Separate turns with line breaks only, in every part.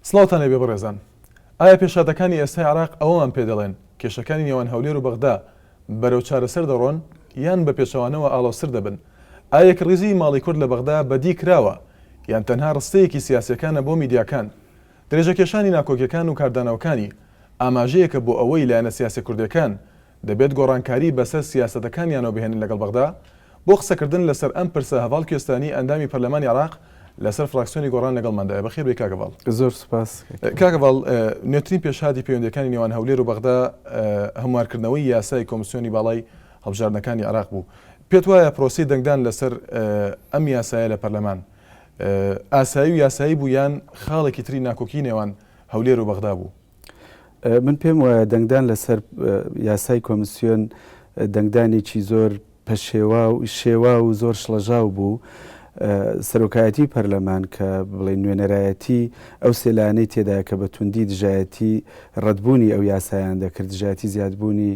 سڵاوتان لێبێ بەڕێزان. ئایا پێشهاتەکانی ئێستای عێراق ئەوەمان پێ دەڵێن کێشەکانی نێوان هەولێر و بەغدا بەرەو چارەسەر دەڕۆن یان بە پێچەوانەوە ئاڵۆزتر دەبن؟ ئایا یەکڕیزیی ماڵی کورد لە بەغدا بەدی کراوە یان تەنها ڕستەیەکی سیاسیەکانە بۆ میدیاکان؟ درێژەکێشانی ناکۆکیەکان و کاردانەوەکانی ئاماژەیەکە بۆ ئەوەی لایەنە سیاسیە کوردیەکان دەبێت گۆڕانکاری بەسەر سیاسەتەکانیانەوە بهێنن لەگەڵ بەغدا؟ بۆ قسەکردن لەسەر ئەم پرسە هەڤاڵ کوێستانی ئەندامی پەرلەمانی عێراق لەسەر فراکسیۆنی گۆڕان لەگەڵماندایە. بەخێر بێی کاک هەڤاڵ.
زۆر سوپاس.
کاک هەڤاڵ نوێترین پێشهاتی پەیوەندییەکانی نێوان هەولێر و بەغدا هەموارکردنەوەی یاسای کۆمسیۆنی باڵای هەڵبژاردنەکانی عێراق بوو. پێت وایە پرۆسەی دەنگدان لەسەر ئەم یاسایە لە پەرلەمان ئاسایی و یاسایی بوو یان خاڵێکی تری ناکۆکی نێوان هەولێر و بەغدا بوو؟
من پێم وایە دەنگدان لەسەر یاسای کۆمسیۆن دەنگدانێکی زۆر پەشێواو شێواو و زۆر شڵەژاو بوو. سەرۆکایەتی پەرلەمان کە بڵێین نوێنەرایەتی ئەو سێ لایەنەی تێدایە کە بە توندی دژایەتی ڕەتبوونی ئەو یاسایان دەکرد، دژایەتی زیادبوونی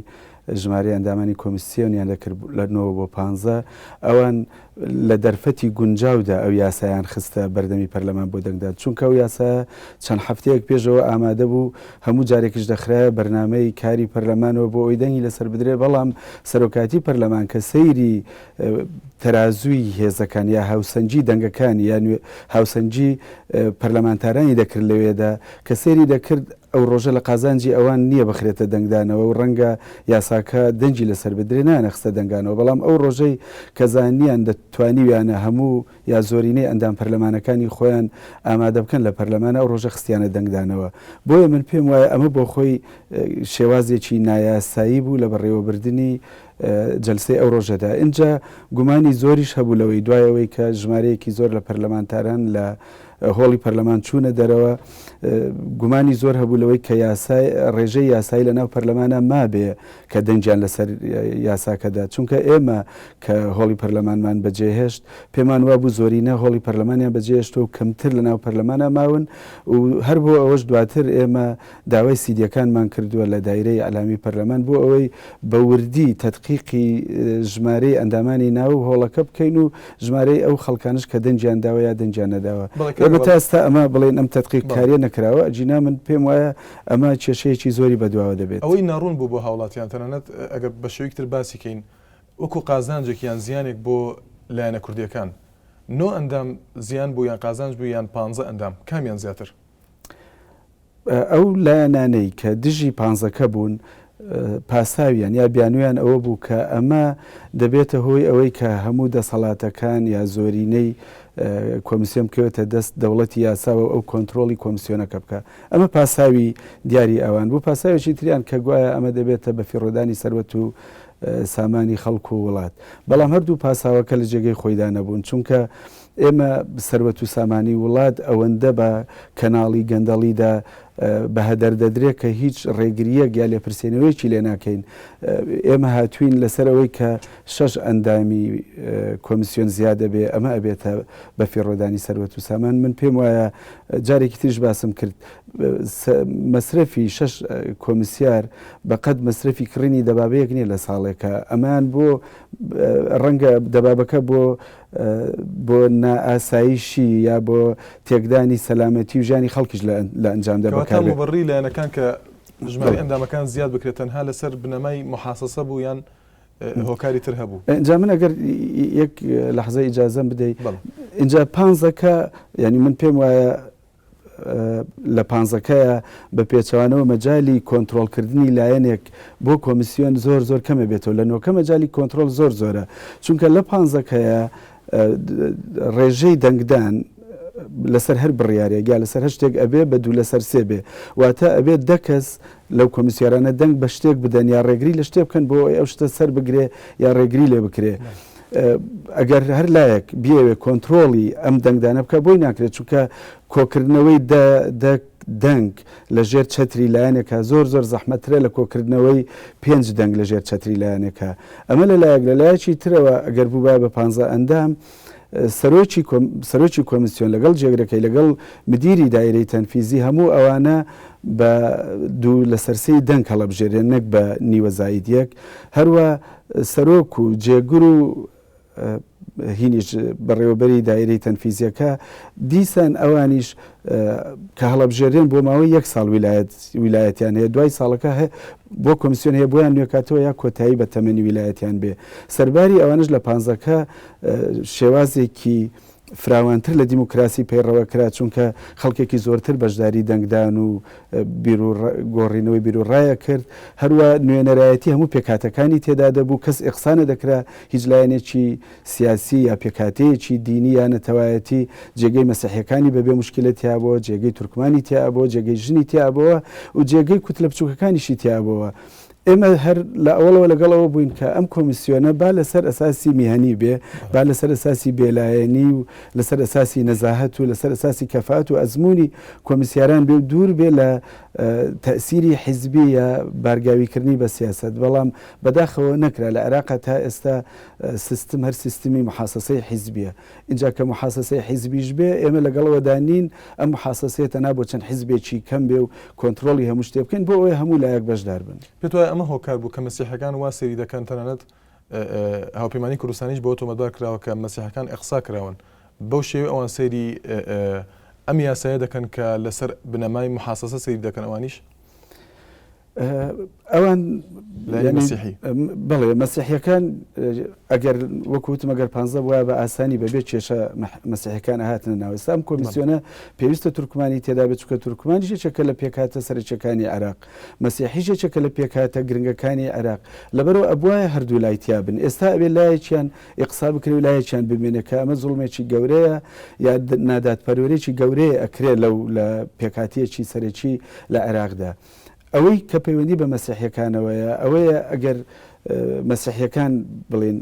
ژمارەی ئەندامانی کۆمیسیۆنیان دەکرد لە نۆوە بۆ پانزە، ئەوان لە دەرفەتی گونجاودا ئەو یاسایان خستە بەردەمی پەرلەمان بۆ دەنگدان، چونکە ئەو یاسایە چەند هەفتەیەک پێشەوە ئامادە بوو، هەموو جارێکیش دەخرایە بەرنامەی کاری پەرلەمانەوە بۆ ئەوەی دەنگی لەسەر بدرێت، بەڵام سەرۆکایەتی پەرلەمان کە سەیری تەرازووی هێزەکان یا هاوسەنگی دەنگەکان یا هاوسەنگی پەرلەمانتارانی دەکرد لەوێدا کە سەیری دەکرد ئەو ڕۆژە لە قازانجی ئەوان نییە بخرێتە دەنگدانەوە و ڕەنگە یاساکە دەنگی لەسەر بدرێ نایانەخستە دەنگانەوە، بەڵام ئەو ڕۆژەی کە زانیان توانیویانە هەموو یا زۆرینەی ئەندام پەرلەمانەکانی خۆیان ئامادە بکەن لە پەرلەمان ئەو ڕۆژە خستیانە دەنگدانەوە. بۆیە من پێم وایە ئەمە بۆ خۆی شێوازێکی نایاسایی بوو لە بەڕێوەبردنی جەلسەی ئەو ڕۆژەدا. ئینجا گومانی زۆریش هەبوو لەوەی دوای ئەوەی کە ژمارەیەکی زۆر لە پەرلەمانتاران لە هۆڵی پەرلەمان چوونە دەرەوە، گومانی زۆر هەبوو لەوەی کە یاسای ڕێژەی یاسایی لەناو پەرلەمانا مابێ کە دەنگیان لەسەر یاساکە دا، چونکە ئێمە کە هۆڵی پەرلەمانمان بەجێهێشت پێمان وابوو زۆرینە هۆڵی پەرلەمانیان بەجێهێشتووە و کەمتر لەناو پەرلەمانا ماون و هەر بۆ ئەوەش دواتر ئێمە داوای سیدیەکانمان کردووە لە دایرەی ئیعلامی پەرلەمان بۆ ئەوەی بە وردی تەدقیقی ژمارەی ئەندامانی ناو هۆڵەکە بکەین و ژمارەی ئەو خەڵکانەش کە دەنگیان داوە یا دەنگیان نەداوە. ئێمە تا ئێستا ئەمە بڵێین ئەم تەدقیق کاریە نەکراوە، ئەگینا من پێم وایە ئەمە کێشەیەکی زۆری بەدواوە دەبێت.
ئەوەی ناڕوون بوو بۆ هاوڵاتیان تەنانەت ئەگەر بە شێوەیەکی تر باسی کەین وەکو قازانجێک یان زیانێک بۆ لایەنە کوردیەکان نۆ ئەندام زیان بوو یان قازانج بوو یان پانزە ئەندام کامیان زیاتر؟
ئەو لایەنانەی کە دژی پانزەکە بوون پاساویان یا بیانوویان ئەوە بوو کە ئەمە دەبێتە هۆی ئەوەی کە هەموو دەسەڵاتەکان یا زۆرینەی کۆمیسیۆن بکەوێتە دەست دەوڵەتی یاساوە و ئەو کۆنترۆڵی کۆمیسیۆنەکە بکا. ئەمە پاساوی دیاری ئەوان بوو. پاساوێکی تریان کە گوایە ئەمە دەبێتە بەفیڕۆدانی سەروەت و سامانی خەڵک و وڵات. بەڵام هەردوو پاساوەکە لە جێگەی خۆیدا نەبوون، چونکە ئێمە سەروەت و سامانی وڵات ئەوەندە بە کەناڵی گەندەڵیدا بە هەدەر دەدرێ کە هیچ ڕێگرییەک یا لێپرسێنەوەیەکی لێ ناکەین. ئێمە هاتووین لەسەر ئەوەی کە شەش ئەندامی کۆمیسیۆن زیاد ئەبێ، ئەمە ئەبێتە بەفیڕۆدانی سەروەت و سامان. من پێم وایە جارێکی تریش باسم کرد مەسرەفی شەش کۆمیسیار بە قەد مەسرەفی کڕینی دەبابەیەک نییە لە ساڵێکا. ئەمەیان بۆ ڕەنگە دەبابەکە بۆ بۆ نائاسایشی یا بۆ تێکدانی سەلامەتی و ژیانی خەڵکیش لە ئەنجامدا
کەواتە بەکار بێت. موبەڕری لایەنەکان کە ژمارەی ئەندامەکان زیاد بکرێت تەنها لەسەر بنەمای موحاسەسە بوو یان هۆکاری تر هەبوو؟
ئینجا من ئەگەر یەک لەحزە ئیجازەم بدەی ئینجا پانزەکە یانی من پێم وایە لە پانزەکەیە بە پێچەوانەوە مەجالی کۆنترۆڵکردنی لایەنێک بۆ کۆمیسیۆن زۆر زۆر کەمە بێتەوە لە نۆکە مەجالی کۆنترۆڵ زۆر زۆرە چونکە لە پانزەکەیە ڕێژەی دەنگدان لەسەر هەر بڕیارێک یا لەسەر هەر شتێک ئەبێ بە دوو لەسەر سێ بێ واتە ئەبێ دە کەس لەو کۆمیسیارانە دەنگ بە شتێک بدەن یا ڕێگری لە شتێ بکەن بۆ ئەوەی ئەو شتە سەر بگرێ یا ڕێگری لێ بکرێ. ئەگەر هەر لایەک بیەوێ کۆنترۆڵی ئەم دەنگدانە بکا بۆی ناکرێت چونکە کۆکردنەوەی دە دە دەنگ لە ژێر چەتری لایەنێکا زۆر زۆر زەحمەتترە لە کۆکردنەوەی پێنج دەنگ لە ژێر چەتری لایەنێکا. ئەمە لە لایەک، لە لایەکی ترەوە ئەگەر بووبایە بە پانزە ئەندام، سەرۆکی سەرۆکی کۆمیسیۆن لەگەڵ جێگرەکەی لەگەڵ مدیری دایرەی تەنفیزی هەموو ئەوانە بە دوو لەسەر سێی دەنگ هەڵەبژێرێن نەک بە نیوە زائید یەک هەروا سەرۆک و جێگر و. هینیش بەڕێوەبەری دایرەی تەنفیزیەکە دیسان ئەوانیش کە هەڵەبژێرێن بۆ ماوەی یەک ساڵ ویلایەت ویلایەتیان هەیە دوای ساڵەکە بۆ کۆمیسیۆن هەیە بۆیان نوێکاتەوە یا کۆتایی بە تەمەنی ویلایەتیان بێ سەرباری ئەوانش لە پانزەکە شێوازێکی فراوانتر لە دیموکراسی پەیڕەوە کرا، چونکە خەڵکێکی زۆرتر بەشداری دەنگدان و گۆڕینەوەی بیروڕایە کرد، هەروا نوێنەرایەتی هەموو پێکهاتەکانی تێدا دەبوو، کەس ئیقسا نەدەکرا، هیچ لایەنێکی سیاسی یا پێکهاتەیەکی دینی یا نەتەوایەتی جێگەی مەسیحیەکانی بەبێ موشکیلە تیابۆوە، جێگەی تورکمانی تیابۆوە، جێگەی ژنی تیابۆوە و جێگەی کوتلە بچوکەکانیشی تیابۆوە. ئێمە هەر لە ئەوەڵەوە لەگەڵ ئەوە بووین کە ئەم کۆمیسیۆنە با لەسەر ئەساسی میهەنی بێ، با لەسەر ئەساسی بێلایەنی و لەسەر ئەساسی نەزاهەت و لەسەر ئەساسی کەفائەت و ئەزموونی کۆمیسیاران بێ و دوور بێ لە تەئسیری حیزبی یا بارگاویکردنی بە سیاسەت. بەڵام بەداخەوە نەکرا. لە عێراقا تا ئێستا سیستم هەر سیستمی موحاسەسەی حیزبیە. ئینجا کە موحاسەسەی حیزبیش بێ ئێمە لەگەڵ ئەوەدا نین ئەم موحاسەسەیە تەنها بۆ چەند حیزبێکی کەم بێ و کۆنترۆڵی هەموو شتێ بکەین بۆ ئەوەی هەموو لایەک بەشدار بن.
پێت وایە ئەمە هۆکار بوو کە مەسیحەکان وا سەیری دەکەن تەنانەت هاوپەیمانی کوردستانیش بەوە تۆمەتبار کراوە کە مەسیحەکان ئیقسا کراون بەو شێوەی ئەوان سەیری ئەم یاسایە دەکەن کە لەسەر بنەمای موحاسەسە سەیری دەکەن ئەوانیش؟
ئەوان بەڵێ مەسیحیەکان ئەگەر وەکوتم ئەگەر پ وایە بە ئاسانی بەبێ کێشە مەسیحەکان هاتنە ناوەستا ئەم کۆمیسیۆنە پێویستە تورکمانی تێدا بێت چونکە تورکمانیش یەکێکە لە پێکهاتە سەرەکیەکانی عێراق مەسیحیش یەکێکە لە پێکهاتە گرنگەکانی عێراق لەبەرەوە ئەبواە هەردوو لای تیا بن ئێستا ئەبێ لایەکیان ئیقسا بکرێ و لایەکیان بمێنێ کە ئەمە زوڵمێکی گەورەیە یا نادادپەروەرێکی گەورەیە ئەکرێ لەو لە پێکهاتەیەکی سەرەکی لە عێراقدا. ئەوەی کە پەیوەندی بە مەسیحیەکانەوەیە ئەوەیە ئەگەر مەسیحیەکان بڵێن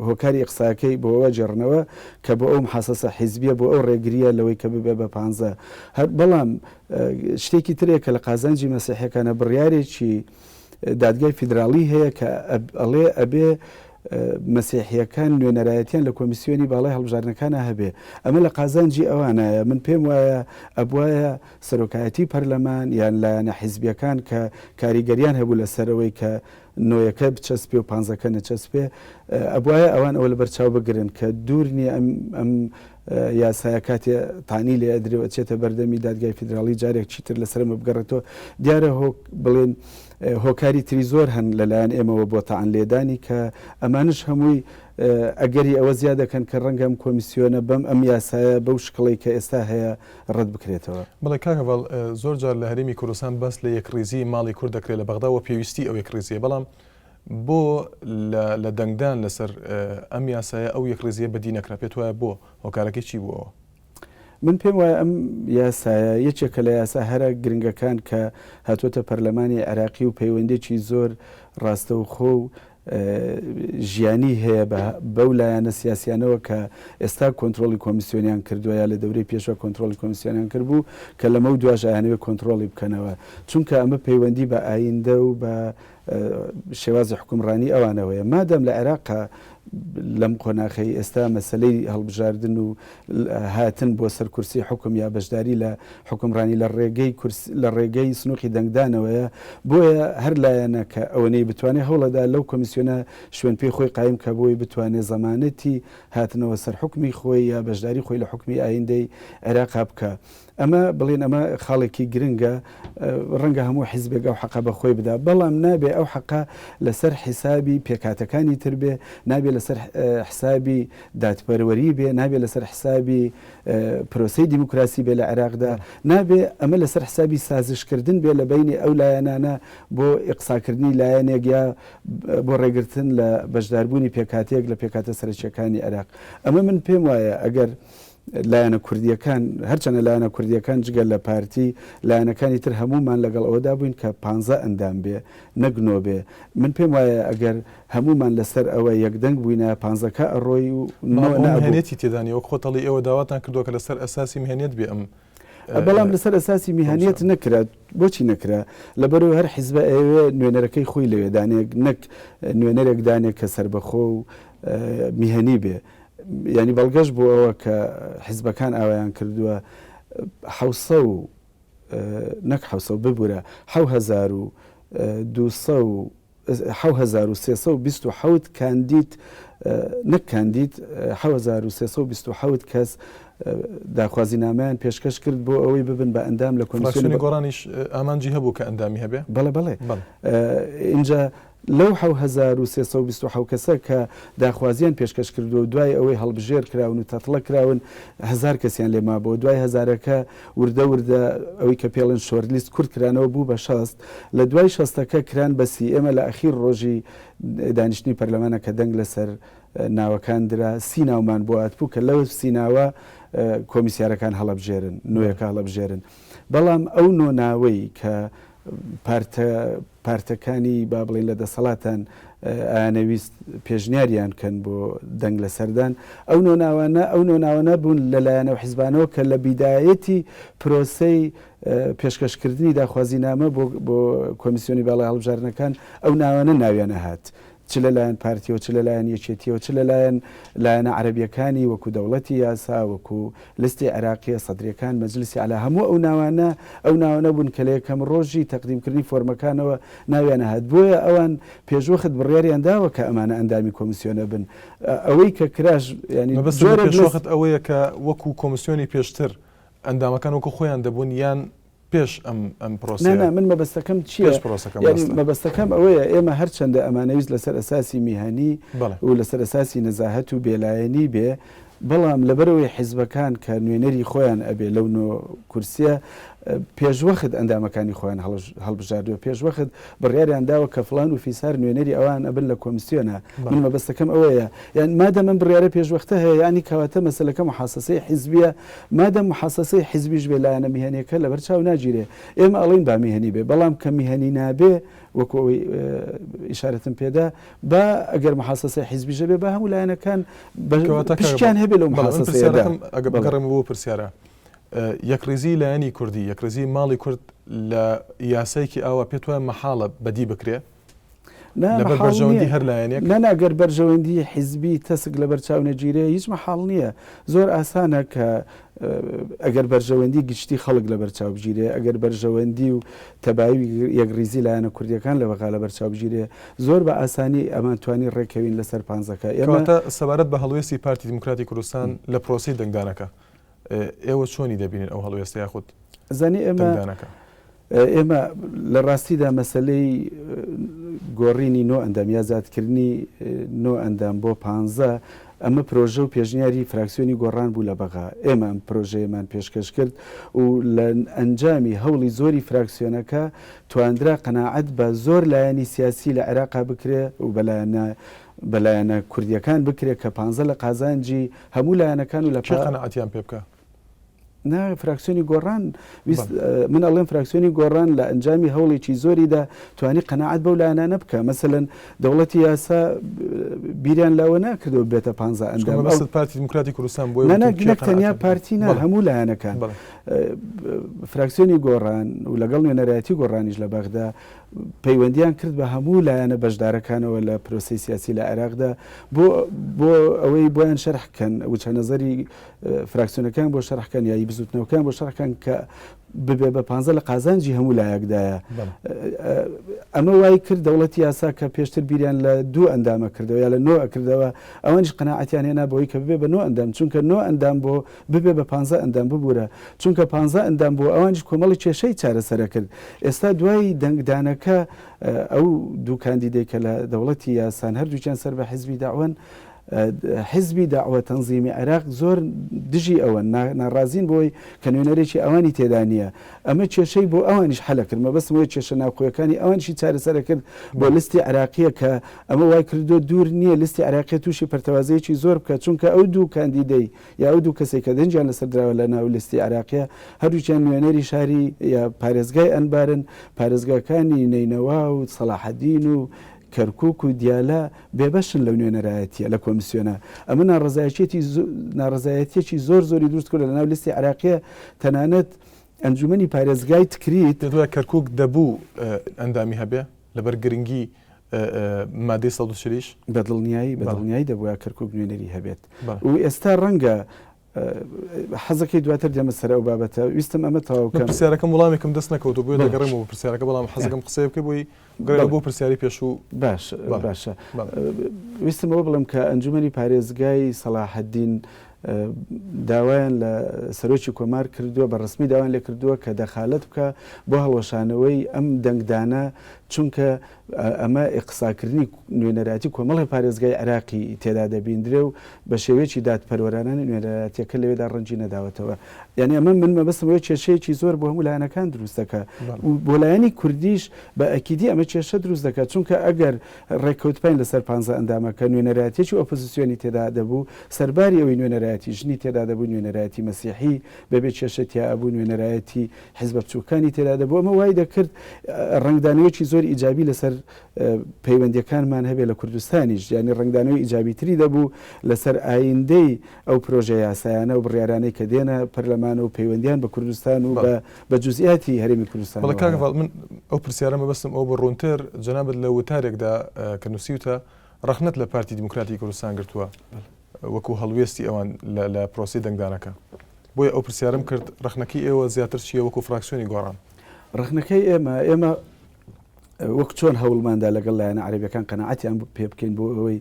هۆکاری ئیقساکەی بۆ ئەوە گێڕنەوە کە بۆ ئەو محاسەسە حیزبیە بۆ ئەو ڕێگریە لەوەی کە ببێ بە پانزە هەر بەڵام شتێکی ترێ کە لە قازانجی مەسیحیەکانە بڕیارێکی دادگای فیدراڵی هەیە کە ئەڵێ ئەبێ مەسیحیەکان نوێنەرایەتیان لە کۆمیسیۆنی باڵای هەڵبژاردنەکانا هەبێ ئەمە لە قازانجی ئەوانایە من پێم وایە ئەبوایە سەرۆکایەتی پەرلەمان یان لایەنە حیزبیەکان کە کاریگەریان هەبوو لەسەر ئەوەی کە نۆیەکە بچەسپێ و پانزەکە نەچەسپێ ئەبوایە ئەوان ئەوە لەبەر چاو بگرن کە دوور نییە ئەم ئەم یاسایە کاتێ تانی لێ ئەدرێ و ئەچێتە بەردەمی دادگای فیدراڵی جارێک چیتر لەسەر ئەمە بگەڕێتەوە دیارە هۆ بڵێن هۆکاری تری زۆر هەن لەلایەن ئێمەوە بۆ تەعن لێدانی کە ئەمانش هەمووی ئەگەری ئەوە زیاد دەکەن کە ڕەنگە ئەم کۆمیسیۆنە بەم ئەم یاسایە بەو شکڵەی کە ئێستا هەیە ڕەت بکرێتەوە.
بەڵێ کاک هەڤاڵ، زۆر جار لە هەرێمی کوردستان باس لە یەکڕیزیی ماڵی کورد دەکرێت لە بەغدا و پێویستیی ئەو یەکڕیزییە، بەڵام بۆ لە لە دەنگدان لەسەر ئەم یاسایە ئەو یەکڕیزییە بەدی نەکرا؟ پێت وایە بۆ؟ هۆکارەکەی چی بوو ئەوە؟
من پێم وایە ئەم یاسایە یەکێکە لە یاسا هەرە گرنگەکان کە هاتووەتە پەرلەمانی عێراقی و پەیوەندیی زۆر ڕاستەوخۆ و ژیانی هەیە بە بەو لایەنە سیاسیانەوە کە ئێستا کۆنترۆڵی کۆمیسیۆنیان کردووە یا لە دەورەی پێشوە کۆنترۆڵی کۆمیسیۆنیان کردبوو کە لەمەو دواش ئەیانەوێت کۆنترۆڵی بکەنەوە چونکە ئەمە پەیوەندی بە ئایندە و بە شێوازی حوکمڕانی ئەوانەوەیە مادام لە عێراقا لەم قۆناخەی ئێستا مەسەلەی هەڵبژاردن و هاتن بۆ سەر کورسی حوکم یا بەشداری لە حوکمڕانی لە ڕێگەی کورس لە ڕێگەی سنوقی دەنگدانەوەیە بۆیە هەر لایەنە کە ئەوەنەی بتوانێ هەوڵەدا لەو کۆمیسیۆنە شوێن پێی خۆی قایم کا بۆی بتوانێ زەمانەتی هاتنەوە سەر حوکمی خۆی یا بەشداری خۆی لە حوکمی ئایندەی عێراقا بکا. ئەمە بڵێن ئەمە خاڵێکی گرنگە، ڕەنگە هەموو حیزبێک ئەو حەقە بە خۆی بدا، بەڵام نابێ ئەو حەقە لەسەر حیسابی پێکهاتەکانی تر بێ، نابێ لەسەر حسابی دادپەروەری بێ، نابێ لەسەر حسابی پرۆسەی دیموکراسی بێ لە عێراقدا، نابێ ئەمە لەسەر حسابی سازشکردن بێ لە بەینی ئەو لایەنانە بۆ ئیقساکردنی لایەنێک یا بۆ ڕێگرتن لە بەشداربوونی پێکهاتەیەک لە پێکهاتە سەرەکییەکانی عێراق. ئەمە من پێم وایە ئەگەر لایەنە کوردییەکان، هەرچەندە لایەنە کوردییەکان جگە لە پارتی، لایەنەکانی تر هەموومان لەگەڵ ئەوەدا بووین کە پانزە ئەندام بێ نەک نۆ بێ. من پێم وایە ئەگەر هەموومان لەسەر ئەوە یەکدەنگ بووینایە پانزەکە ئەڕۆی و نۆ
بەڵام ئەوە
نەئەبوو.
مهنیەتی تێدا نییە، وەک خۆت ئەڵێی ئێوە داواتان کردووە کە لەسەر ئەساسی مهنیەت بێ ئەم
بەڵام لەسەر ئەساسی میهنیەت نەکرا، بۆچی نەکرا؟ لەبەرئەوەی هەر حیزبە ئەیەوێ نوێنەرەکەی خۆی لەوێ دانێ نەک نوێنەرێک دانێ کە سەربەخۆ و میهنی بێ. یانی بەڵگەش بۆ ئەوە کە حیزبەکان ئاوایان کردووە حەوسە و نەک حەوسە و ببورە حەو هەزار و دووسە و. 7327 کاندید نەک کاندید 7327 کەس داخوازی نامیان پێشکەش کرد بۆ ئەوەی ببن بە ئەندام لە
کۆمیسیۆنی گۆڕانیش ئامانجی هەبوو کە ئەندامی هەبێ؟
بەڵێ بەڵێ ئینجا لەو 7327 کەسە کە داخوازیان پێشکەش کردووە و دوای ئەوەی هەڵبژێر کراون و تەتڵە کراون هەزار کەسیان لێ مابەوە دوای هەزارەکە وردە وردە ئەوەی کە پێڵێن short list کورت کرانەوە بوو بە 60 لە دوای شەستەکە کران بە سی ئێمە لە ئەخیر ڕۆژی دانیشتنی پەرلەمانە کە دەنگ لەسەر ناوەکان درا سی ناومان بۆ هاتبوو کە لەو سی ناوە کۆمیسیارەکان هەڵەبژێرن نۆیەکە هەڵەبژێرن بەڵام ئەو نۆ ناوەی کە پارتە پارتەکانی با بڵێین لە دەسەڵاتان ئەیانەویست پێشنیاریان کەن بۆ دەنگ لەسەردان ئەو نۆ ناوانە ئەو نۆ ناوانە بوون لە لایەنە و حیزبانەوە کە لە بیدایەتی پرۆسەی پێشکەشکردنی داخوازینامە بۆ بۆ کۆمیسیۆنی باڵای هەڵبژاردنەکان ئەو ناوانە ناویان ئەهات چ لە لایەن پارتیەوە چ لە لایەن یەکێتیەوە چ لە لایەن لایەنە عەرەبیەکانی وەکو دەوڵەتی یاسا وەکو لستی عێراقیە سەدریەکان مەجلسی عەلا هەموو ئەو ناوانە ئەو ناوانە بوون کە لە یەکەم ڕۆژی تەقدیم کردنی فۆرمەکانەوە ناویان هات بۆیە ئەوان پێشوەخت بڕیاریان داوە کە ئەمانە ئەندامی کۆمیسیۆنە بن ئەوەی کە کراش
یانی مەبەستم لە جۆرێک لە پێشوەخت ئەوەیە کە وەکو کۆمیسیۆنی پێشتر ئەندامەکان وەکو خۆیان دەبوون یان پێش ئەم ئەم
پرۆسەیە. نا نا من مەبەستەکەم چییە؟
پێش پرۆسەکە
یانی مەبەستە. مەبەستەکەم ئەوەیە ئێمە هەرچەندە ئەمانەویست لەسەر ئەساسی میهەنی
بەڵێ.
و لەسەر ئەساسی نەزاهەت و بێلایەنی بێ، بەڵام لەبەرئەوەی حیزبەکان کە نوێنەری خۆیان ئەبێ لەو نۆ کورسیە پێشوەخت ئەندامەکانی خۆیان هەڵبژاردوە، پێشوەخت بڕیاریان داوە کە فڵان و فیسار نوێنەری ئەوان ئەبن لە کۆمسیۆنا، من مەبەستەکەم ئەوەیە یان مادەم ئەم بڕیارە پێشوەختە هەیە یانی کەواتە مەسەلەکە موحاسەسەی حیزبیە، مادەم موحاسەسەی حیزبیش بێ لایەنە میهەنیەکە لەبەر چاو ناگیرێ، ئێمە ئەڵێین با میهەنی بێ، بەڵام کە میهەنی نابێ وەکو ئەوەی ئیشارەتم پێدا با ئەگەر موحاسەسەی حیزبیش هەبێ با هەموو لایەنەکان پشکیان هەبێ لەو
موحاسەسەیەدا. ئەگەر بگەڕێمەوە بۆ پرسیارە یەکڕیزی لایەنی کوردی، یەکڕیزی ماڵی کورد لە یاسایەکی ئاوا پێت وایە مەحاڵە بەدی بکرێ؟ لەبەر بەرژەوەندی هەر لایەنێک؟
نا نا گەر بەرژەوەندی حیزبی تەسک لەبەر چاو نەگیرێ هیچ مەحاڵ نییە. زۆر ئاسانە کە ئەگەر بەرژەوەندی گشتی خەڵک لەبەر چاو بگیرێ، ئەگەر بەرژەوەندی و تەبایی و یەکڕیزی لایەنە کوردییەکان لە بەغا لەبەر چاو بگیرێ، زۆر بە ئاسانی ئەمانتوانی ڕێککەوین لەسەر پانزەکە.
ئێمە. کەواتە سەبارەت بە هەڵوێستی پارتی دیموکراتی کوردستان لە پرۆسەی دەنگدانەکە، ئێوە چۆنی دەبینن ئەو هەڵوێستە یاخود
زانی ئێمە
دەنگدانەکە؟
ئێمە لە ڕاستیدا مەسەلەی گۆڕینی نۆ ئەندام یا زیادکردنی نۆ ئەندام بۆ پانزە ئەمە پرۆژە و پێشنیاری فراکسیۆنی گۆڕان بوو لە بەغا ئێمە ئەم پرۆژەیەمان پێشکەش کرد و لە ئەنجامی هەوڵی زۆری فراکسیۆنەکە تواندرا قەناعەت بە زۆر لایەنی سیاسی لە عێراقا بکرێ و بە لایەنە بە لایەنە کوردیەکان بکرێ کە پانزە لە قازانجی هەموو لایەنەکان و لە
کێ قەناعەتیان پێ بکا؟
نا فراکسیۆنی گۆڕان ویست من ئەڵێم فراکسیۆنی گۆڕان لە ئەنجامی هەوڵێکی زۆریدا توانی قەناعەت بەو لایەنانە بکە مەسەلەن دەوڵەتی یاسا بیریان لاوە ناکردەوە بێتە پانزە ئەندام
مەبەستت پارتی دیموکراتی کوردستان
بۆیە نا نا نەک تەنیا پارتی نا هەموو لایەنەکان فراکسیۆنی گۆڕان و لەگەڵ نوێنەرایەتی گۆڕانیش لە بەغدا پەیوەندیان کرد بە هەموو لایەنە بەشدارەکانەوە لە پرۆسەی سیاسی لە عێراقدا بۆ بۆ ئەوەی بۆیان شەرح کەن وچە نەزەری فراکسیۆنەکان بۆ شەرح کەن یایی بزوتنەوەکان بۆ شەرح کەن کە ببێ بە پانزە لە قازانجی هەموو لایەکدایە ئەمە وای کرد دەوڵەتی یاسا کە پێشتر بیریان لە دوو ئەندامە کردەوە یا لە نۆ کردەوە ئەوانیش قەناعەتیان هێنا بەوەی کە ببێ بە نۆ ئەندام چونکە نۆ ئەندام بۆ ببێ بە پانزە ئەندام ببوورە چونکە پانزە ئەندام بۆ ئەوانیش کۆمەڵی کێشەی چارەسەرە کرد ئێستا دوای دەنگدانەکە ئەو دوو کاندیدەی کە لە دەوڵەتی یاسان هەردووکیان سەر بە حزبی دەعوەن حیزبی دەعوە تەنزیمی عێراق زۆر دژی ئەوەن، ناڕازین بەوەی کە نوێنەرێکی ئەوانی تێدا نییە. ئەمە کێشەی بۆ ئەوانیش حەل ئەکرد، مەبەستم ئەوەیە کێشە ناوخۆیەکانی ئەوانیشی چارەسەر ئەکرد بۆ لستی عێراقییە کە ئەمە وای کردووە دوور نییە لستی عێراقییە تووشی پەرتەوازەیەکی زۆر بکات، چونکە ئەو دوو کاندیدەی یا ئەو دوو کەسەی کە دەنگیان لەسەر دراوە لە ناو لستی عێراقییە هەردووکیان نوێنەری شاری یا پارێزگای ئەنبارن، پارێزگاکانی نەینەوا و سەڵاحەدین و کەرکوک و دیالە بێبەشن لەو نوێنەرایەتیە لە کۆمسیۆنە، ئەمە ناڕەزایەتیەتی ناڕەزایەتیەکی زۆر زۆری دروست کردوە لەناو لیستی عێراقیە، تەنانەت ئەنجومەنی پارێزگای تکریت.
پێت وایە کەرکوک دەبوو ئەندامی هەبێ لەبەر گرنگی مادەی 140 یش؟
بەدڵنیایی بەدڵنیایی دەبوایە کەرکوک نوێنەری هەبێت و ئێستا ڕەنگە. حەزەکەی دواتر دێمە سەر ئەو بابەتە ویستم ئەمە تەواو
بکەم. پرسیارەکەم وڵامێکم دەست نەکەوت و بۆیە دەگەڕێمەوە بۆ پرسیارەکە بەڵام حەزەکەم قسەیە بکەی بۆی بگەڕێمەوە بۆ پرسیاری پێشوو.
باش باشە ویستم ئەوە بڵێم کە ئەنجومەنی پارێزگای سەڵاحەدین داوایان لە سەرۆکی کۆمار کردووە بە ڕسمی داوایان لێ کردووە کە دەخالەت بکە بۆ هەڵوەشانەوەی ئەم دەنگدانە چونکە ئەمە ئیقساکردنی نوێنەرایەتی کۆمەڵی پارێزگای عێراقی تێدا دەبیندرێ و بە شێوەیەکی دادپەروەرانە نوێنەرایەتیەکە لەوێدا ڕەنگی نەداوەتەوە. یانی ئەمە من مەبەستم ئەوەیە کێشەیەکی زۆر بۆ هەموو لایەنەکان دروست دەکا و بۆ لایەنی کوردیش بە ئەکیدی ئەمە کێشە دروست دەکا چونکە ئەگەر ڕێککەوتباین لەسەر پانزە ئەندامەکە نوێنەرایەتیەکی ئۆپۆزیسیۆنی تێدا دەبوو سەرباری ئەوەی نوێنەرایەتی ژنی تێدا دەبوو نوێنەرایەتی مەسیحی بەبێ کێشە تیا ئەبوو نوێنەرایەتی حیزبە بچووکەکانی تێدا دەبوو، ئەمە وای دەکرد ڕەنگدانەوەیەکی زۆر ئیجابی لەسەر پەیوەندییەکانمان هەبێت لە کوردستانیش، یانی ڕەنگدانەوەی ئیجابیتری دەبوو لەسەر ئایندەی ئەو پرۆژە یاسایانە و بڕیارانەی کە دێنە پەرلەمان و پەیوەندییان بە کوردستان و بە جوزئیاتی هەرێمی کوردستانەوە
بەڵێ کاک هەڤاڵ من ئەو پرسیارە مەبەستم ئەوە بوو ڕوونتر جەنابت لە وتارێکدا کە نووسیوتە ڕەخنەت لە پارتی دیموکراتی کوردستان گرتووە وەکو هەڵوێستی ئەوان لە پرۆسەی دەنگدانەکە. بۆیە ئەو پرسیارەم کرد، ڕەخنەکەی ئێوە زیاتر چییە وەکو فراکسیۆنی گۆڕان؟
ڕەخنەکەی ئێمە، ئێمە وەک چۆن هەوڵماندا لەگەڵ لایەنە عەرەبیەکان قەناعەتیان پێ بکەین بۆ ئەوەی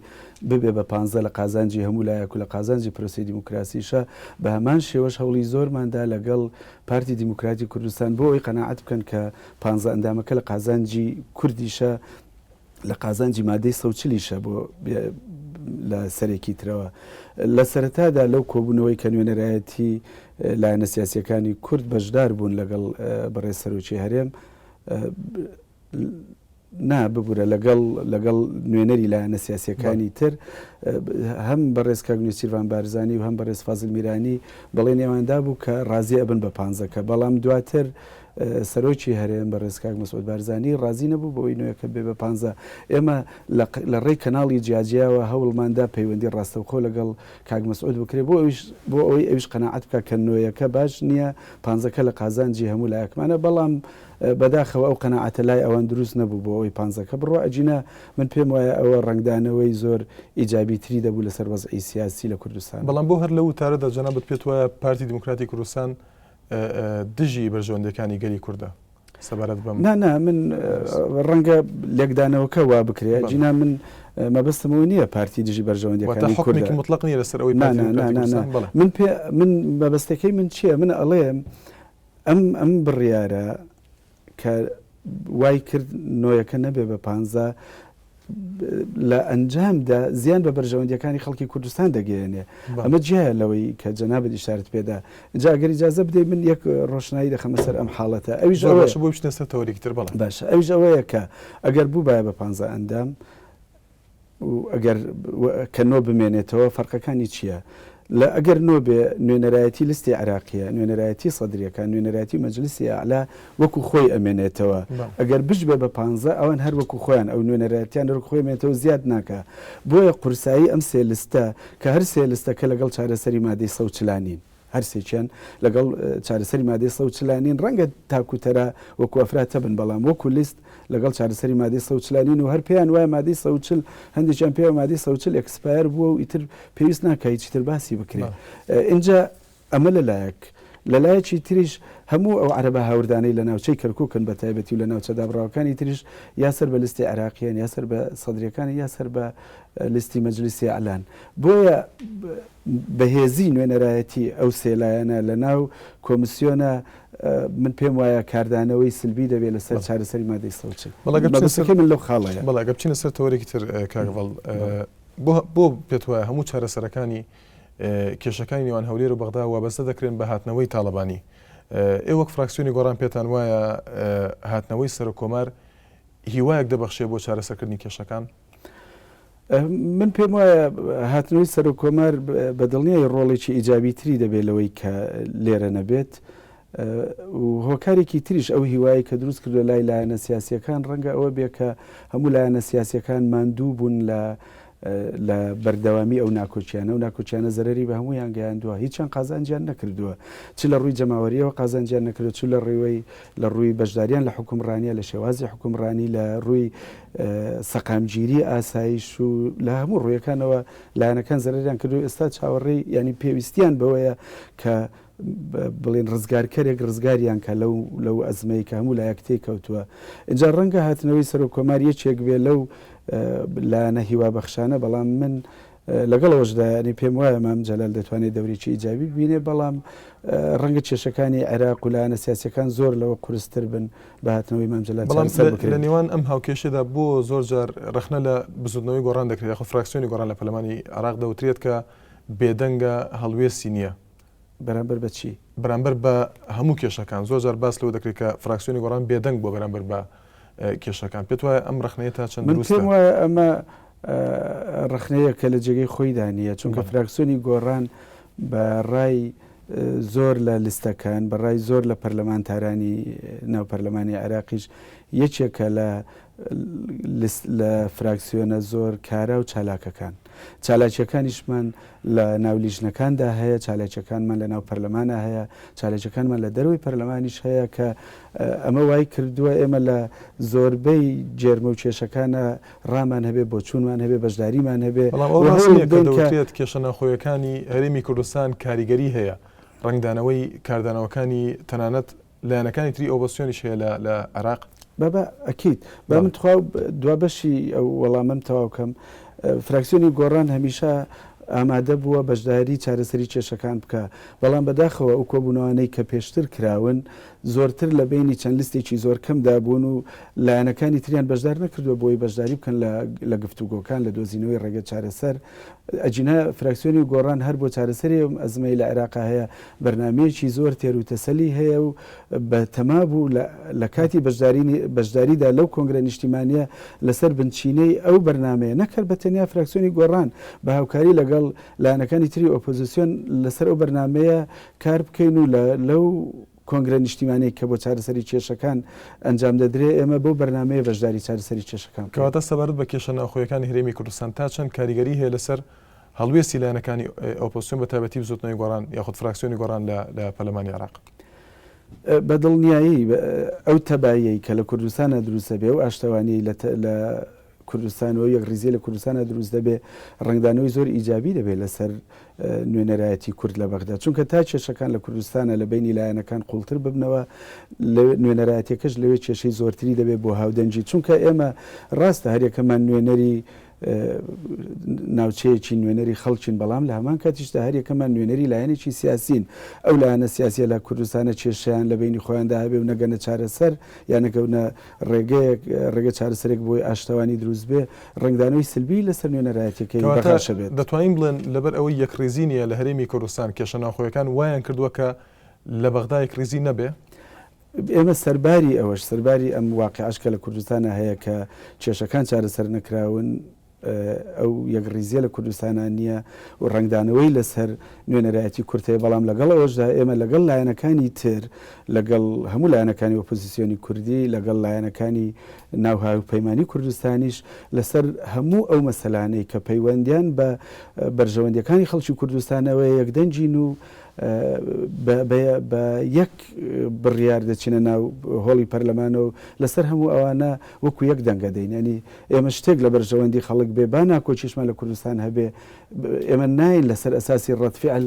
ببێ بە پانزە لە قازانجی هەموو لایەک و لە قازانجی پرۆسەی دیموکراسیشە، بە هەمان شێوەش هەوڵی زۆرماندا لەگەڵ پارتی دیموکراتی کوردستان بۆ ئەوەی قەناعەت بکەن کە پانزە ئەندامەکە لە قازانجی کوردیشە، لە قازانجی مادەی 140 یشە بۆ لە سەرێکی ترەوە. لە سەرەتادا لەو کۆبوونەوەی کە نوێنەرایەتی لایەنە سیاسییەکانی کورد بەشدار بوون لەگەڵ بەڕێز سەرۆکی هەرێم نا ببورە لەگەڵ لەگەڵ نوێنەری لایەنە سیاسییەکانی تر هەم بەڕێز کاک نێچیرڤان بارزانی و هەم بەڕێز فازل میرانی بەڵێنی ئەوان دابوو کە ڕازی ئەبن بە پانزەکە بەڵام دواتر سەرۆکی هەرێم بەڕێز کاک مەسعود بارزانی ڕازی نەبوو بەوەی نوێکە بێ بە پانزە. ئێمە لە ڕێی کەناڵی جیاجیاوە هەوڵمان دا پەیوەندی ڕاستەوخۆ لەگەڵ کاک مەسعود بکرێ بۆ ئەویش بۆ ئەوەی ئەویش قەناعەت بکا کە نۆیەکە باش نییە پانزەکە لە قازانجی هەموو لایەکمانە بەڵام بەداخەوە ئەو قەناعەتە لای ئەوان دروست نەبوو بۆ ئەوەی پانزەکە بڕوا ئەگینا من پێم وایە ئەوە ڕەنگدانەوەی زۆر ئیجابی تری دەبوو لەسەر وەزعی سیاسی لە کوردستان.
بەڵام بۆ هەر لەو وتارەدا جەنابت پێت وایە پارتی دیموکراتی کوردستان دژی بەرژەوەندیەکانی گەلی کوردە سەبارەت بەم
نا نا من ڕەنگە لێکدانەوەکە وا بکرێ جینا من مەبەستم ئەوە نییە پارتی دژی بەرژەوەندیەکانی
کوردە مطلق نییە لەسەر ئەوەی نا نا نا نا
من پێ من مەبەستەکەی من چییە من ئەڵێم ئەم ئەم بڕیارە کە وای کرد نۆیەکە نەبێ بە پانزە لە ئەنجامدا زیان بە بەرژەوەندیەکانی خەڵکی کوردستان دەگەیەنێ ئەمە جیایە لەوەی کە جەنابت ئیشارەت پێدا جا ئەگەر ئیجازە بدەی من یەک ڕۆشنایی دەخەمە سەر ئەم حاڵەتە ئەویش
زۆر باشە بۆ بچینە سەر تەوەرێکی تر بەڵێ
باشە ئەویش ئەوەیە کە ئەگەر بووبایە بە پانزە ئەندام و ئەگەر کە نۆ بمێنێتەوە فەرقەکانی چییە؟ لە ئەگەر نۆ بێ نوێنەرایەتی لستی عێراقیە، نوێنەرایەتی سەدریەکان، نوێنەرایەتی مەجلسی ئەعلا وەکو خۆی ئەمێنێتەوە. ئەگەر بشبێ بە پانزە ئەوان هەر وەکو خۆیان ئەو نوێنەرایەتیان هەر وەکو خۆی ئەمێنێتەوە زیاد ناکا. بۆیە قورسایی ئەم سێ لستە کە هەر سێ لستەکە لەگەڵ چارەسەری مادەی 140 نین. هەرسێکیان لەگەڵ چارەسەری مادەی 140 نین، ڕەنگە تاک و تەرا وەکو ئەفراد هەبن، بەڵام وەکو لیست لەگەڵ چارەسەری مادەی 140 نین و هەر پێیان وایە مادەی 140، هەندێکیان پێیان مادەی 140 expire بووە و ئیتر پێویست ناکا هیچی تر باسی بکرێ. ئینجا ئەمە لە لایەک، لە لایەکی تریش هەموو ئەو عەرەبە هاوردانەی لە ناوچەی کەرکووکن بە تایبەتی و لە ناوچە دابڕاوەکانی تریش یا سەر بە لیستی عێراقییەن یا سەر بە سەدرییەکانن یا سەر بە لیستی مەجلیسی ئەعلان. بۆیە بەهێزی نوێنەرایەتی ئەو سێ لایەنە لە ناو کۆمسیۆنە من پێم وایە کاردانەوەی سلبی دەبێت لەسەر چارەسەری مادەی 140. مەبەستەکەی من لەو خاڵەیە.
بەڵێ ئەگەر بچینە سەر تەوەرێکی تر کاک هەڤاڵ بۆ بۆ پێت وایە هەموو چارەسەرەکانی کێشەکانی نێوان هەولێر و بەغدا وابەستە دەکرێن بە هاتنەوەی تاڵەبانی ئێوە وەک فراکسیۆنی گۆڕان پێتان وایە هاتنەوەی سەرۆک کۆمار هیوایەک دەبەخشێ بۆ چارەسەرکردنی کێشەکان؟
من پێم وایە هاتنەوەی سەرۆک کۆمار بە دڵنیایی ڕۆڵێکی ئیجابی تری دەبێت لەوەی کە لێرە نەبێت و هۆکارێکی تریش ئەو هیوایی کە دروست کردو لای لایەنە سیاسیەکان ڕەنگە ئەوە بێ کە هەموو لایەنە سیاسیەکان ماندوو بوون لە لە بەردەوامی ئەو ناکۆکیانە و ناکۆکیانە زەرەری بە هەموویان گەیاندووە، هیچیان قازانجیان نەکردووە، چ لە ڕووی جەماوەرییەوە قازانجیان نەکردووە، چ لە ڕووی لە ڕووی بەشداریان لە حوکمڕانییە، لە شێوازی حوکمڕانی، لە ڕووی سەقامگیری ئاسایش و لە هەموو ڕوویەکانەوە لایەنەکان زەرەریان کردووە، ئێستا چاوەڕێی یانی پێویستیان بەوەیە کە بڵێن ڕزگارکەرێک ڕزگاریان کا لەو لەو ئەزمەی کە هەموو لایەک تێی کەوتووە. ئینجا ڕەنگە هاتنەوەی سەرۆک کۆمار یەکێک بێ لەو لایەنە هیوابەخشانە، بەڵام من لەگەڵ ئەوەشدا یانی پێم وایە مام جەلال دەتوانێ دەورێکی ئیجابی ببینێ، بەڵام ڕەنگە کێشەکانی عێراق و لایەنە سیاسییەکان زۆر لەوە قورستر بن بە هاتنەوەی مام جەلال
بەڵام
چارەسەر بکرێن.
لە نێوان ئەم هاوکێشەدا بۆ زۆر جار ڕەخنە لە بزووتنەوەی گۆڕان دەکرێت یاخود فراکسیۆنی گۆڕان لە پەرلەمانی عێراق دەوترێت کە بێدەنگە، هەڵوێستی نییە.
بەرامبەر بە چی؟
بەرامبەر بە هەموو کێشەکان. زۆر جار باس لەوە دەکرێت کە فراکسیۆنی گۆڕان بێدەنگ بووە بەرامبەر بە کێشەکان. پێت وایە ئەم ڕەخنەیە تا چەند
من
دروستە؟
پێم وایە ئەمە ڕەخنەیەکە لە جێگەی خۆیدا نییە، چونکە فراکسیۆنی گۆڕان بە ڕای زۆر لە لیستەکان، بە ڕای زۆر لە پەرلەمانتارانی ناو پەرلەمانی عێراقیش یەکێکە لە لە فراکسیۆنە زۆر کارا و چالاکەکان. چالاکییەکانیشمان لە ناو لیژنەکاندا هەیە، چالاکییەکانمان لە ناو پەرلەمانا هەیە، چالاکییەکانمان لە دەرەوەی پەرلەمانیش هەیە کە ئەمە وای کردووە ئێمە لە زۆربەی جێرمە و کێشەکانا ڕامان هەبێ، بۆچوونمان هەبێ، بەشداریمان هەبێ
بەڵام ئەوە
و
ڕاست
هەوڵ
نییە کە
بدەین کە.
دەوترێت کێشە ناوخۆیەکانی هەرێمی کوردستان کاریگەری هەیە، ڕەنگدانەوەی کاردانەوەکانی تەنانەت لایەنەکانی تری ئۆپۆزسیۆنیش هەیە لە لە عێراق؟
بابە ئەکید. با من تخوا دوا بەشی ئەو وەڵامەم تەواو کەم. فراکسیۆنی گۆڕان هەمیشە ئامادە بووە بەشداری چارەسەری کێشەکان بکا، بەڵام بەداخەوە ئەو کۆبوونەوانەی کە پێشتر کراون زۆرتر لە بەینی چەند لیستێکی زۆر کەمدا بوون و لایەنەکانی تریان بەشدار نەکردووە بۆی بەشداری بکەن لە لە گفتوگۆکان لە دۆزینەوەی ڕێگە چارەسەر. ئەگینا فراکسیۆنی گۆڕان هەر بۆ چارەسەری ئەم ئەزمەی لە عێراقا هەیە بەرنامەیەکی زۆر تێر و تەسەلی هەیە و بە تەما بوو لە لە کاتی بەشدارینی بەشداریدا لەو کۆنگرە نیشتیمانییە لەسەر بنچینەی ئەو بەرنامەیە نەک هەر بە تەنیا فراکسیۆنی گۆڕان بە هاوکاری لەگەڵ لایەنەکانی تری ئۆپۆزیسیۆن لەسەر ئەو بەرنامەیە کار بکەین و لە لەو کۆنگرە نیشتیمانیەی کە بۆ چارەسەری کێشەکان ئەنجام دەدرێ ئێمە بەو بەرنامەیە بەشداری چارەسەری کێشەکان بکەین.
کەواتە سەبارەت بە کێشە ناوخۆیەکانی هەرێمی کوردستان تا چەند کاریگەری هەیە لەسەر هەڵوێستی لایەنەکانی ئۆپۆزسیۆن بە تایبەتی بزوتنەوەی گۆڕان یاخود فراکسیۆنی گۆڕان لە لە پەرلەمانی عێراق؟
بە دڵنیایی ئەو تەباییەی کە لە کوردستانا دروست دەبێ، ئەو ئاشتەوانیەی لە لە کوردستان و ئەو یەکڕیزیە لە کوردستانا دروست دەبێ ڕەنگدانەوەی زۆر ئیجابی دەبێ لەسەر نوێنەرایەتی کورد لە بەغدا چونکە تا کێشەکان لە کوردستانا لە بەینی لایەنەکان قوڵتر ببنەوە نوێنەرایەتیەکەش لەوێ کێشەی زۆرتری دەبێ بۆ هاودەنگی چونکە ئێمە ڕاستە هەریەکەمان نوێنەری ناوچەیەکی نوێنەری خەڵکین، بەڵام لە هەمان کاتیشدا هەریەکەمان نوێنەری لایەنێکی سیاسین، ئەو لایەنە سیاسیە لە کوردستانە کێشەیان لە بەینی خۆیاندا هەبێ و نەگەنە چارەسەر یا نەکەونە ڕێگەیەک ڕێگە چارەسەرێک بۆی ئاشتەوانی دروست بێ ڕەنگدانەوەی سلبی لەسەر نوێنەرایەتیەکەی
کەواتە
بەغاش هەبێت.
دەتوانین بڵێن لەبەر ئەوەی یەکڕیزی نییە لە هەرێمی کوردستان کێشە ناوخۆیەکان وایان کردووە کە لە بەغدا یەکڕیزی نەبێ؟
ئێمە سەرباری ئەوەش، سەرباری ئەم واقیعەش کە لە کوردستانا هەیە کە کێشەکان چارەسەر نەکراون، ئەو یەکڕیزییە لە کوردستانا نییە و ڕەنگدانەوەی لەسەر نوێنەرایەتی کورد هەیە، بەڵام لەگەڵ ئەوەشدا ئێمە لەگەڵ لایەنەکانی تر، لەگەڵ هەموو لایەنەکانی ئۆپۆزیسیۆنی کوردی، لەگەڵ لایەنەکانی ناو هاوپەیمانی کوردستانیش لەسەر هەموو ئەو مەسەلانەی کە پەیوەندیان بە بەرژەوەندییەکانی خەڵکی کوردستانەوەیە یەکدەنگین و بە یەک بڕیار دەچینە ناو هۆڵی پەرلەمانەوە و لەسەر هەموو ئەوانە وەکو یەک دەنگ ئەدەین. یانی ئێمە شتێک لە بەرژەوەندی خەڵک بێ با ناکۆکیشمان لە کوردستان هەبێ ئێمە ناین لەسەر ئەساسی ڕەد فعل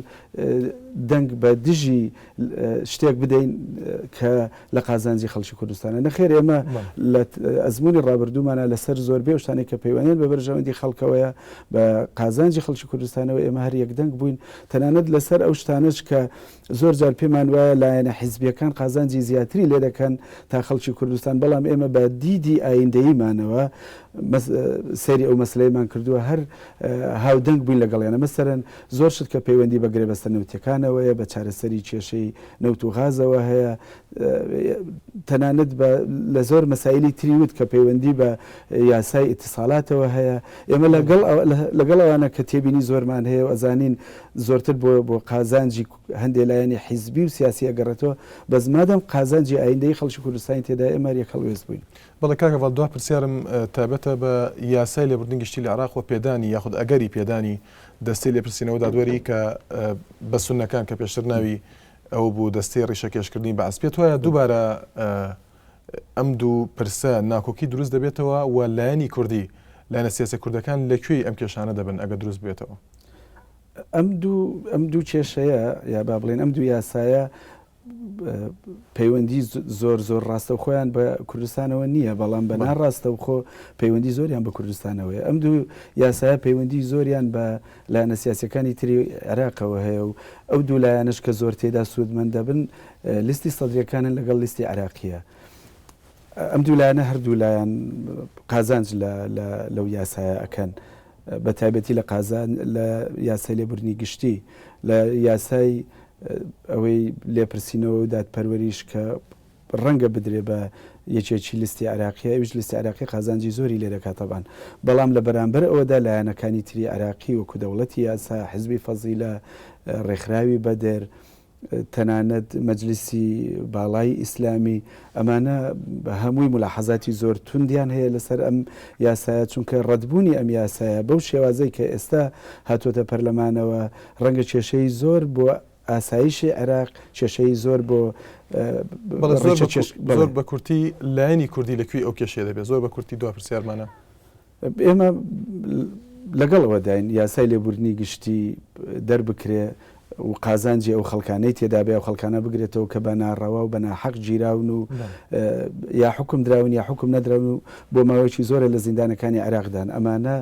دەنگ بە دژی شتێک بدەین کە لە قازانجی خەڵکی کوردستانە. نەخێر ئێمە لە ئەزموونی ڕابردوومانە لەسەر زۆربەی ئەو شتانەی کە پەیوەندیان بە بەرژەوەندی خەڵکەوەیە بە قازانجی خەڵکی کوردستانەوە ئێمە هەر یەکدەنگ بووین، تەنانەت لەسەر ئەو شتانەش کە زۆر جار پێمان وایە لایەنە حیزبییەکان قازانجی زیاتری لێ دەکەن تا خەڵکی کوردستان، بەڵام ئێمە بە دیدی ئایندەییمانەوە سەیری ئەو مەسەلەیەمان کردووە هەر هاودەنگ بووین لەگەڵیانە. مەسەلەن زۆر شت کە پەیوەندی بە گرێبەستە نەوتییەکانەوەیە، بە چارەسەری کێشەی نەوت و غازەوە هەیە، تەنانەت بە لە زۆر مەسایلی تری وت کە پەیوەندی بە یاسای ئیتیسالاتەوە هەیە، ئێمە لەگەڵ لەگەڵ ئەوانە کە تێبینی زۆرمان هەیە و ئەزانین زۆرتر بۆ بۆ قازانجی. هەندێ لایەنی حیزبی و سیاسی ئەگەڕێتەوە، بەس مادام قازانجی ئایندەی خەڵکی کوردستانی تێدایە ئێمە هەر یەک هەڵوێست بووین.
بەڵێ کاک هەڤاڵ دوا پرسیارم تایبەتە بە یاسای لێبوردنی گشتی لە عێراق و پێدانی یاخود ئەگەری پێدانی دەستەی لێپرسینەوە دادوەری کە بە سوننەکان کە پێشتر ناوی ئەو بوو دەستەی ڕیشەکێشکردنی بەعس پێت وایە دووبارە ئەم دوو پرسە ناکۆکی دروست دەبێتەوە و لایەنی کوردی لایەنە سیاسیە کوردەکان لە کوێی ئەم کێشانە دەبن ئەگەر دروست بێتەوە؟
ئەم دوو ئەم دوو کێشەیە یا با بڵێن ئەم دوو یاسایە پەیوەندی زۆر زۆر ڕاستەوخۆیان بە کوردستانەوە نییە بەڵام بە ناڕاستەوخۆ پەیوەندی زۆریان بە کوردستانەوەیە ئەم دوو یاسایە پەیوەندی زۆریان بە لایەنە سیاسەکانی تری عێراقەوە هەیە و ئەو دوو لایەنەش کە زۆر تێدا سوودمەند دەبن لیستی سەدریەکانن لەگەڵ لیستی عێراقیە ئەم دوو لایەنە هەردوو لایەن قازانج لەو یاسایە ئەکەن بە تایبەتی لە قازان لە یاسای لێبوردنی گشتی لە یاسای ئەوەی لێپرسینەوە و دادپەروەریش کە ڕەنگە بدرێ بە یەکێکی لیستی عێراقیە ئەویش لیستی عێراقی قازانجی زۆری لێ دەکات تەبان بەڵام لە بەرامبەر ئەوەدا لایەنەکانی تری عێراقی وەکو دەوڵەتی یاسا حزبی فەزیلە ڕێکخراوی بەدر تەنانەت مەجلیسی باڵای ئیسلامی، ئەمانە هەمووی مولاحەزاتی زۆر توندیان هەیە لەسەر ئەم یاسایە، چونکە ڕەتبوونی ئەم یاسایە بەو شێوازەی کە ئێستا هاتووەتە پەرلەمانەوە ڕەنگە کێشەی زۆر بۆ ئاسایشی عێراق، کێشەی زۆر بۆ
بەڵێ زۆر بە کورتی لایەنی کوردی لە کوێی ئەو کێشەیە دەبێت؟ زۆر بە کورتی دوا پرسیارمانە.
ئێمە لەگەڵ ئەوەداین یاسای لێبوردنی گشتی دەربکرێ و قازانجی ئەو خەڵکانەی تێدابێ ئەو خەڵکانە بگرێتەوە کە بە ناڕەوا و بە ناحەق گیراون و یا حوکم دراون یا حوکم نەدراون و بۆ ماوەیەکی زۆرە لە زیندانەکانی عێراقدان ئەمانە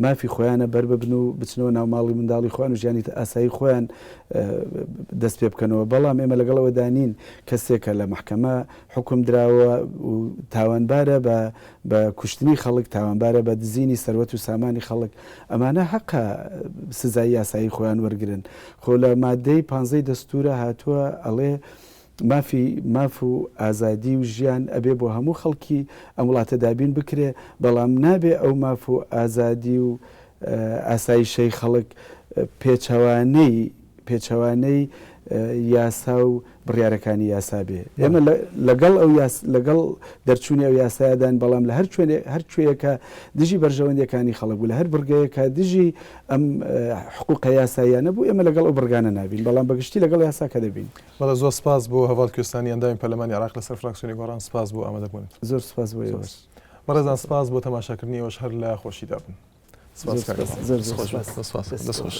مافی خۆیانە بەر ببن و بچنەوە ناو ماڵی منداڵی خۆیان و ژیانی ئاسایی خۆیان دەست پێ بکەنەوە بەڵام ئێمە لەگەڵ ئەوەدا نین کەسێکە لە مەحکەمە حوکم دراوە و تاوانبارە بە بە کوشتنی خەڵک، تاوانبارە بە دزینی سەروەت و سامانی خەڵک، ئەمانە هەقە سزای یاسایی خۆیان وەرگرن. خۆ لە ماددەی پانزەی دەستوورا هاتووە ئەڵێ مافی ماف و ئازادی و ژیان ئەبێ بۆ هەموو خەڵکی ئەم وڵاتە دابین بکرێ، بەڵام نابێ ئەو ماف و ئازادی و ئاسایشەی خەڵک پێچەوانەی پێچەوانەی یاسا و بڕیارەکانی یاسا بێ. ئێمە لەگەڵ ئەو لەگەڵ دەرچوونی ئەو یاسایەداین، بەڵام لە هەر کوێ هەر کوێیەکە دژی بەرژەوەندییەکانی خەڵک بوو، لە هەر بڕگەیەکە دژی ئەم حقوقە یاساییانە بوو، ئێمە لەگەڵ ئەو بڕگانە نابین، بەڵام بە گشتی لەگەڵ یاساکە دەبین.
بەڵێ زۆر سپاس بۆ هەڤاڵ کوێستانی ئەندامی پەرلەمانی عێراق لەسەر فراکسیۆنی گۆڕان، سپاس بۆ ئامادەبوونت.
زۆر سپاس بۆ ئێوەش.
بەڕێزان سپاس بۆ تەماشاکردنی ئێوەش هەر لە خۆشیدا بن. سپاس کاک هەڤاڵ.
زۆر زۆر سپاس.
دەست خۆش.